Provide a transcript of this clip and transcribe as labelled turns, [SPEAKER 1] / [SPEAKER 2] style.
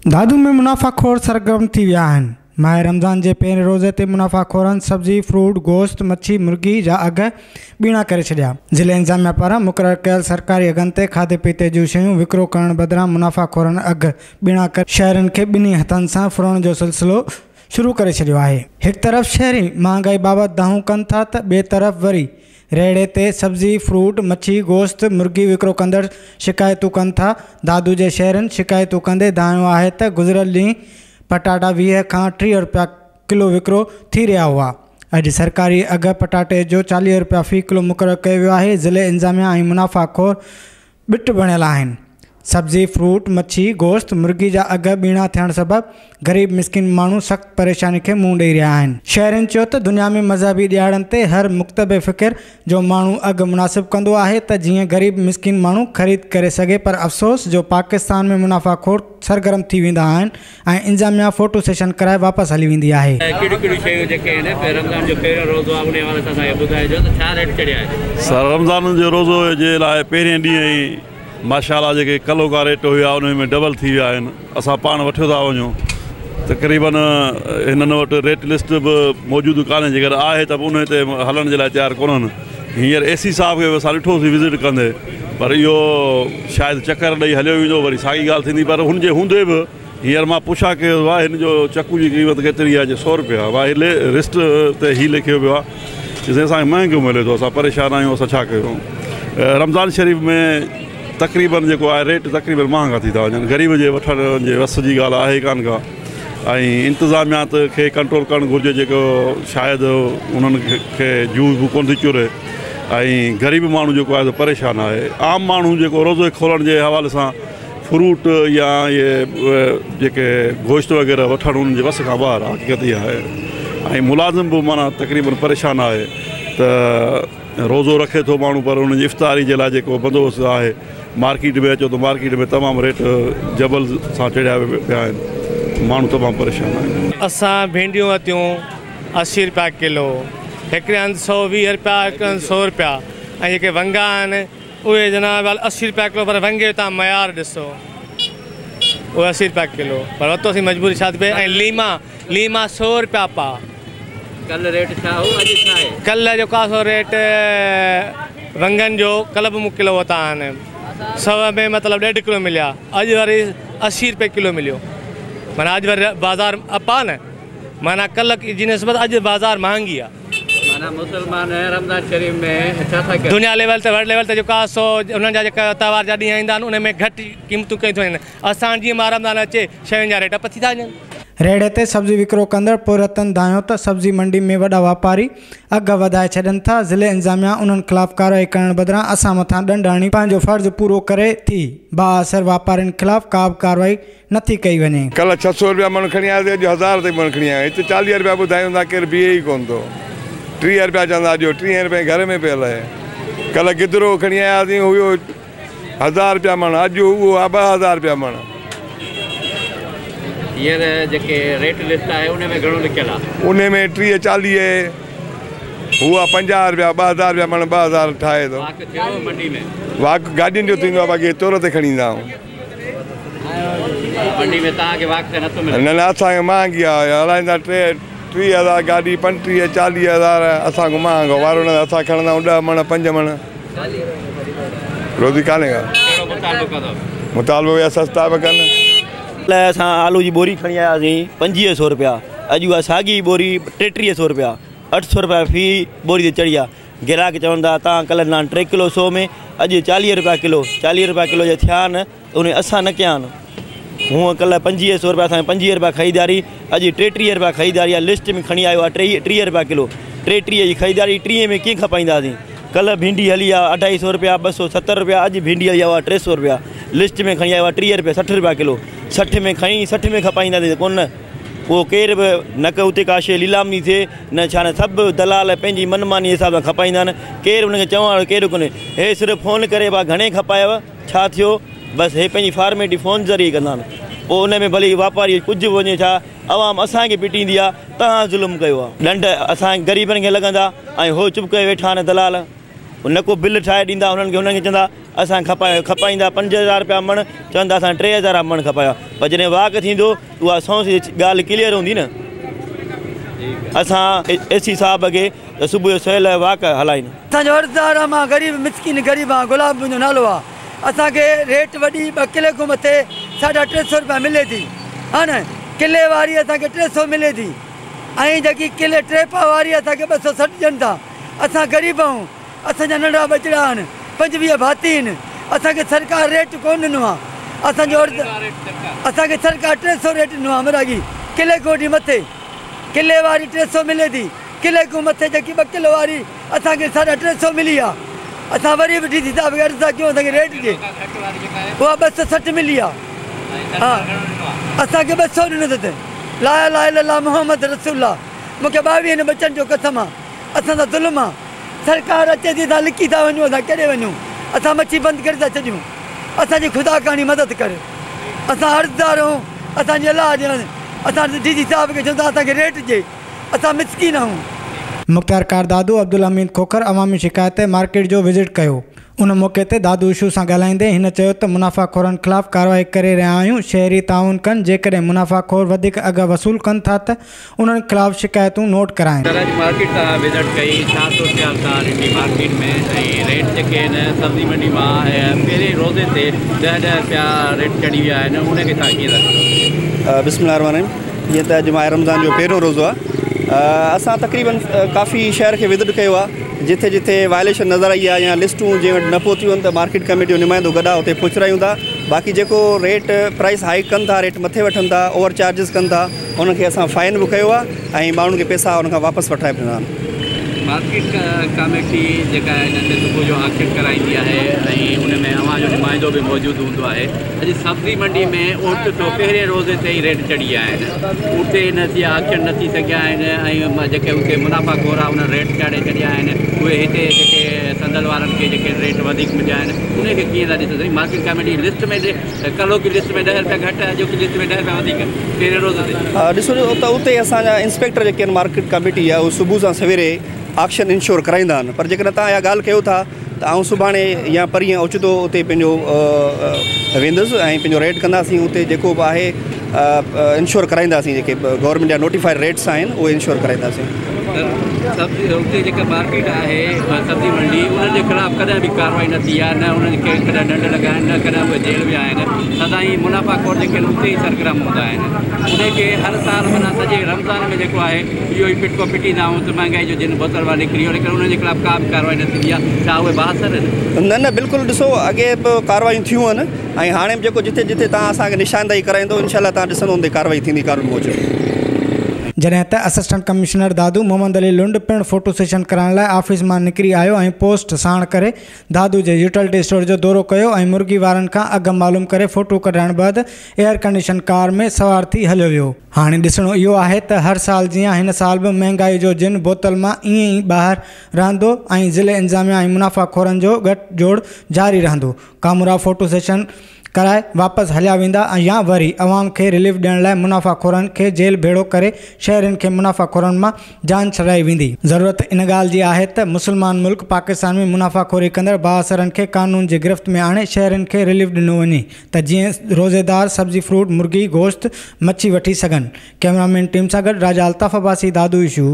[SPEAKER 1] دادو ۾ منافع خور سرگرم ٿي ويا آهن. ماهه رمضان جي پهرين روزي تي منافع خورن سبزي، فروٽ، گوشت، مڇي، مرغي جا اگهه ٻيڻا ڪري ڇڏيا. ضلعي انتظاميا پاران مقرر ڪيل سرڪاري اگهن تي کاڌي پيتي جون شيون وڪرو ڪرڻ بدران منافع خورن اگهه ٻيڻا ڪري شهرين کي ٻنهي هٿن سان ڦرڻ جو سلسلو شروع ڪري ڇڏيو آهي. هڪ طرف شهري مهانگائي بابت دانهون ڪن ٿا ته ٻئي طرف وري ريڙهي تي سبزي، فروٽ، مڇي، گوشت، مرغي وڪرو ڪندڙ شڪايتون ڪن ٿا. دادو جي شهرين شڪايتون ڪندي دانهيو آهي ته گذريل ڏينهن پٽاٽا 20 کان 30 رپيا ڪلو وڪرو ٿي رهيا هئا. اڄ سرڪاري اگهه پٽاٽي جو 40 رپيا في ڪلو مقرر ڪيو ويو آهي. ضلعي انتظاميا ۽ منافع خور ٻٽ بڻيل آهن. سبزي، فروٽ، مڇي، گوشت، مرغي جا اگهه ٻيڻا ٿيڻ سبب غريب مسڪين ماڻهو سخت پريشاني کي منهن ڏئي رهيا آهن. شهرين چيو ته دنيا ۾ مذهبي ڏهاڙن تي هر مڪتب فڪر جو ماڻهو اگهه مناسب ڪندو آهي ته جيئن غريب مسڪين ماڻهو خريد ڪري سگهي پر افسوس جو پاڪستان ۾ منافع خور سرگرم ٿي ويندا آهن ۽ انتظاميا فوٽو سيشن ڪرائي واپس هلي ويندي آهي.
[SPEAKER 2] ڪهڙيون ڪهڙيون شيون جيڪي آهن رمضان جو پهريون روزو آهي انهي حوالي سان اسان کي ٻڌائجو ته ڇا ريٽ چڙهيا آهن.
[SPEAKER 3] سر رمضان جو روزو جي لاء پهرين ڏينهن ئي ماشاء الله جيڪي ڪلهوڪا ريٽ هيا انهي ۾ ڊبل ٿي ويا آهن اسان پاڻ وٺيو ٿا وڃون تقريبن هنن وٽ ريٽ لسٽ به موجود ڪانهي جيڪڏهن آهي ته به انهي تي هلڻ جي لاء تيار ڪونهن هينئر اي سي صاحب کي به اسان ڏٺوسين وزٽ ڪندي پر اهو شايد چڪر ڏئي هليو ويندو وري ساڳي ڳالهه ٿيندي پر هن جي هوندي به هينئر مان پڇا ڪيو آهي هن جو چڪو جي قيمت ڪيتري آهي چي سو روپيا آهي لسٽ تي هي لکيو پيو آهي چي سائين اسان کي مهانگو ملي ٿو اسان پريشان آهيون اسان ڇا ڪيون رمضان شريف ۾ تقريبن جيڪو آهي ريٽ تقريبن مهانگا ٿي ٿا وڃن غريب جي وٺڻ جي وس جي ڳالهه آهي ڪانه ڪا ۽ انتظاميا کي ڪنٽرول ڪرڻ گهرجي جيڪو شايد انهن کي جوء به ڪونه ٿي چري ۽ غريب ماڻهو جيڪو آهي سو پريشان آهي عام ماڻهو جيڪو روزو کولڻ جي حوالي سان فروٽ يا اهي جيڪي گوشت وغيره وٺڻ انهن جي وس کان ٻاهر آهي حقيقت اها آهي ۽ ملازم به معنيٰ تقريبن پريشان آهي ته روزو رکي ٿو ماڻهو پر ان جي افطاري جي لاء جيڪو بندوبست آهي مارڪيٽ ۾ اچو ته مارڪيٽ ۾ تمام ريٽ جبل سان چڙهيا پيا آهن ماڻهو تمام پريشان آهن.
[SPEAKER 4] اسان ڀينڊيون ورتيون 80 رپيا ڪلو، هڪڙي هنڌ 120 رپيا، هڪڙي هنڌ 100 رپيا ۽ جيڪي ونگا آهن اهي جناب 80 رپيا ڪلو پر ونگي جو توهان معيار ڏسو اهي 80 رپيا ڪلو پر ورتوسين مجبوري ڇا ٿي پئي ۽ ليما ليما 100 رپيا پاء.
[SPEAKER 2] ڪلهه ريٽ ڇا هو اڄ ڇا آهي؟
[SPEAKER 4] ڪلهه جيڪو آهي سو ريٽ ونگن جو ڪلهه به مون ڪلو ورتا آهن 100 ۾ مطلب ڏيڍ ڪلو مليا اڄ وري 80 رپئي ڪلو مليو معنيٰ اڄ وري بازار اپ آ نه معنيٰ ڪلهه جي نسبت اڄ بازار مهانگي آ.
[SPEAKER 2] معنيٰ مسلمان رمضان شريف ۾ ڇا ٿا ڪن؟
[SPEAKER 4] دنيا ليول تي ورلڊ ليول تي جيڪو آهي سو انهن جا جيڪا تهوار جا ڏينهن ايندا آهن ان ۾ گهٽ قيمتون ڪيون ٿيون وڃن اسان جيئن ماه رمضان اچي شين جا ريٽ اپ ٿي ٿا وڃن.
[SPEAKER 1] ريڙهي تي سبزي وڪرو ڪندڙ پورهيتن دانهيو ته سبزي منڊي ۾ وڏا واپاري اگهه وڌائي ڇڏين ٿا، ضلعي انتظاميا انهن خلاف ڪارروائي ڪرڻ بدران اسان مٿان ڏنڊ هڻي پنهنجو فرض پورو ڪري ٿي، بااثر واپارين خلاف ڪا به ڪارروائي نٿي ڪئي وڃي.
[SPEAKER 5] ڪلهه 600 رپيا مڻ کڻي آياسين اڄ 1000 تي مڻ کڻي آيا آهيون هتي 40 رپيا ٻڌايون ٿا ڪير بيهي ئي ڪونه ٿو 30 رپيا چوندا ڏيو 30 رپئي گهر ۾ پيل آهي ڪلهه گدرو کڻي آياسين هيو 1000 رپيا مڻ اڄ اهو آهي 2000 رپيا مڻ.
[SPEAKER 2] هينئر جيڪي ريٽ لسٽ آهي ان ۾ گهڻو لکيل آهي؟
[SPEAKER 5] ان ۾ 30 40 هو آهي 50 رپيا 2000 رپيا مڻ 2000 ٺاهي ٿو.
[SPEAKER 2] واڪ ٿيو منڊي ۾؟
[SPEAKER 5] واڪ گاڏين جو ٿيندو آهي باقي تور تي کڻي ايندا آهيون.
[SPEAKER 2] منڊي ۾ توهان کي واڪ تي نٿو ملي؟
[SPEAKER 5] نه نه اسان کي مهانگي آهي هلائيندا 30 هزار گاڏي 35 40 هزار اسان کان مهانگو وارو نه اسان کڻندا آهيون 10 مڻ 5 مڻ. روزي ڪانهي ڪا.
[SPEAKER 2] ڪهڙو مطالبو ڪندو؟
[SPEAKER 5] مطالبو اها سستا به ڪن.
[SPEAKER 6] ڪلهه اسان آلو جي ٻوري کڻي آياسين 2500 رپيا اڄ اها ساڳي ٻوري 3300 رپيا 800 رپيا في ٻوري تي چڙهي آ گراهڪ چون ٿا تان ڪلهه ڏنا 3 ڪلو 100 ۾ اڄ 40 رپيا ڪلو 40 رپيا ڪلو جي ٿيا نه ته انهي اسان نه ڪيا آهن هونء ڪلهه 2500 رپيا اسان 25 رپيا خريداري اڄ 33 رپيا خريداري آ لسٽ ۾ کڻي آيو آ 30 رپيا ڪلو 33 جي خريداري 30 ۾ ڪيئن کپائينداسين ڪلهه ڀينڊي هلي آ 250 رپيا 270 رپيا اڄ ڀينڊي هلي آ 300 رپيا لسٽ ۾ کڻي آيو آ 30 رپيا 60 رپيا ڪلو 60 ۾ کڻي 60 ۾ کپائينداسين ته ڪونه پوء ڪير به نه ڪه اتي ڪا شيء ليلام ٿي ٿئي نه ڇا نه سڀ دلال پنهنجي من ماني حساب سان کپائيندا آهن ڪير ان کي چوڻ وارو ڪير ڪونهي هي صرف فون ڪري ڀا گهڻي کپايو ڇا ٿيو بس هي پنهنجي فارميٽي فون ذريعي ڪندا آهن پوء ان ۾ ڀلي واپاري ڪجهه به وڃي ڇا عوام اسان کي پٽيندي آ توهان ظلم ڪيو آ ڏنڊ اسان غريبن کي لڳندا ۽ هو چپ ڪري ويٺا آهن دلال. نه ڪو بل ٺاهي ڏيندا انهن کي انهن کي چوندا اسان کپايو کپائيندا 5000 رپيا مڻ چوندا اسان 3000 مڻ کپايو پر جڏهن واڪ ٿيندو اها سو ڳالهه ڪليئر هوندي نه. اسان اي سي صاحب کي ته صبح جو سويل واڪ هلائين.
[SPEAKER 7] اسان جو عرضدار آ مان غريب مسڪين غريب آ گلاب منهنجو نالو آ اسان کي ريٽ وڏي 2 ڪلي کان مٿي 350 رپيا ملي ٿي ها نه ڪلي واري اسان کي 300 ملي ٿي ۽ جيڪي ڪلي 3 پاء واري اسان کي 260 ڏين ٿا. اسان غريب آهيون اسان جا ننڍڙا ٻچڙا آهن 25 ڀاتي آهن اسان کي سرڪار ريٽ ڪونه ڏنو آهي اسان جو اسان کي سرڪار 300 ريٽ ڏنو آهي مراڳي ڪلي کان وٺي مٿي ڪلي واري 300 ملي ٿي ڪلي کان مٿي جيڪي 2 ڪلو واري اسان کي 350 ملي آهي. اسان وري به ڊي سي صاحب کي عرض ٿا ڪيون اسان کي ريٽ ڏي اها 260 ملي آهي. ها اسان کي 200 ڏنو اٿس. لا اله الا الله محمد رسول الله مون کي 22 ٻچن جو قسم آهي اسان سان ظلم آهي. سرڪار اچي ٿي اسان لڪي ٿا وڃون اسان ڪيڏي وڃون اسان مڇي بند ڪري ٿا ڇڏيون اسان جي خدا ڪاڻي مدد ڪري اسان عرضدار آهيون اسان جي الله جي اسان ڊي سي صاحب کي چون ٿا اسان کي ريٽ ڏي اسان مسڪين آهيون.
[SPEAKER 1] مختيارڪار دادو عبدالحميد کوکر عوامي شڪايت تي مارڪيٽ جو وزٽ ڪيو. ان موقعي تي دادو اشو سان ڳالهائيندي هن چيو ته منافع خورن خلاف ڪارروائي ڪري رهيا آهيون، شهري تعاون ڪن، جيڪڏهن منافع خور وڌيڪ اگهه وصول ڪن ٿا ته انهن خلاف شڪايتون نوٽ ڪرائين.
[SPEAKER 2] سر اڄ مارڪيٽ تان وزٽ ڪئي ڇا صورتحال تان ڏٺي مارڪيٽ ۾ ۽ ريٽ جيڪي آهن سبزي منڊي مان پهرين روزي تي 10 10 رپيا ريٽ چڙهي ويا آهن ان کي تان ڪيئن ٿا ڏسو؟
[SPEAKER 8] بسم الله الرحمن الرحيم جيئن ته اڄ ماه رمضان جو پهريون روزو آهي اسان تقريبن ڪافي شهر کي وزٽ ڪيو آهي جٿي جٿي وائليشن نظر آئي آهي يا لسٽون جنهن وٽ نه پهتيون آهن ته مارڪيٽ ڪميٽي جو نمائندو گڏ آهي اتي پهچرايون ٿا باقي جيڪو ريٽ پرائس هائيڪ ڪن ٿا ريٽ مٿي وٺن ٿا اوور چارجز ڪن ٿا انهن کي اسان فائن به ڪيو آهي ۽ ماڻهن کي پئسا ان کان واپس وٺرائي به ڏنا آهن.
[SPEAKER 2] مارڪيٽ ڪاميٽي جيڪا آهي ان تي صبح جو آڪشن ڪرائيندي آهي ۽ ان ۾ اوهان جو نمائندو به موجود هوندو آهي اڄ سبزي منڊي ۾ اوچتو پهرين روزي تي ئي ريٽ چڙهي ويا آهن اتي نه ٿي آڪشن نه ٿي سگهيا آهن ۽ جيڪي اتي منافع خور آهي انهن ريٽ چاڙهي ڇڏيا آهن اهي هتي جيڪي صندل وارن کي جيڪي ريٽ وڌيڪ مليا آهن ان کي ڪيئن ٿا ڏسو سائين مارڪيٽ ڪاميٽي لسٽ ۾ ڪلهوڪي لسٽ ۾ 10 رپيا گهٽ اڄوڪي لسٽ ۾ 10 رپيا وڌيڪ پهرين روز تي.
[SPEAKER 8] ڏسو ته اتي اسان جا انسپيڪٽر جيڪي آهن مارڪيٽ ڪاميٽي جا اهي صبح سان سويري آڪشن انشور ڪرائيندا آهن پر جيڪڏهن توهان اها ڳالهه ڪيو ٿا ته آئون سڀاڻي يا پرينء اوچتو اتي پنهنجو ويندس ۽ پنهنجو ريٽ ڪنداسين اتي جيڪو به آهي انشور ڪرائينداسين جيڪي گورنمينٽ جا نوٽيفائيڊ ريٽس آهن اهي انشور ڪرائينداسين.
[SPEAKER 2] سبزي اتي جيڪا مارڪيٽ آهي سبزي منڊي انهن جي خلاف ڪڏهن به ڪارروائي نه ٿي آهي نه انهن کي ڪڏهن ڏنڊ لڳا آهن نه ڪڏهن اهي جيل ويا آهن سدائين منافع خور جيڪي آهن اتي ئي سرگرم هوندا آهن انهن کي هر سال معنيٰ سڄي رمضان ۾ جيڪو آهي اهو ئي پٽڪو پٽيندا آهيون ته مهانگائي جو جن بوتل مان نڪري ويو ليڪن انهن جي خلاف ڪا به ڪارروائي نه ٿيندي آهي ڇا اهي بااثر آهن؟
[SPEAKER 8] نه نه بلڪل ڏسو اڳي به ڪارروايون ٿيون آهن ۽ هاڻي به جيڪو جٿي جٿي توهان اسان کي نشاندهي ڪرائيندو انشاء الله توهان ڏسندو ان تي ڪارروائي ٿيندي قانون موجب.
[SPEAKER 1] جڏهن ته اسسٽنٽ ڪمشنر دادو محمد علي لنڊ پڻ فوٽو سيشن ڪرائڻ لاء آفيس مان نڪري آيو ۽ پوسٽ ساڻ ڪري دادو جي يوٽلٽي اسٽور جو دورو ڪيو ۽ مرغي وارن کان اگهه معلوم ڪري فوٽو ڪڍرائڻ بعد ايئر ڪنڊيشن ڪار ۾ سوار ٿي هليو ويو. هاڻي ڏسڻو اهو آهي ته هر سال جيان هن سال به مهنگائي جو جن بوتل مان ائين ئي ٻاهر رهندو ۽ ضلعي انتظاميا ۽ منافع خورن جو ڳٺ جوڙ جاري رهندو. ڪامورا فوٽو سيشن ڪرائي واپس هليا ويندا يا وري عوام کي رليف ڏيڻ لاء منافع خورن کي جيل ڀيڙو ڪري شهرين کي منافع خورن مان جان ڇڏائي ويندي. ضرورت ان ڳالهه جي آهي ته مسلمان ملڪ پاڪستان ۾ منافع خوري ڪندڙ بااثرن کي قانون جي گرفت ۾ آڻي شهرين کي رليف ڏنو وڃي ته جيئن روزيدار سبزي فروٽ مرغي گوشت مڇي وٺي سگهن. ڪئميرا مين ٽيم سان گڏ راجا الطاف عباسي دادو اشو.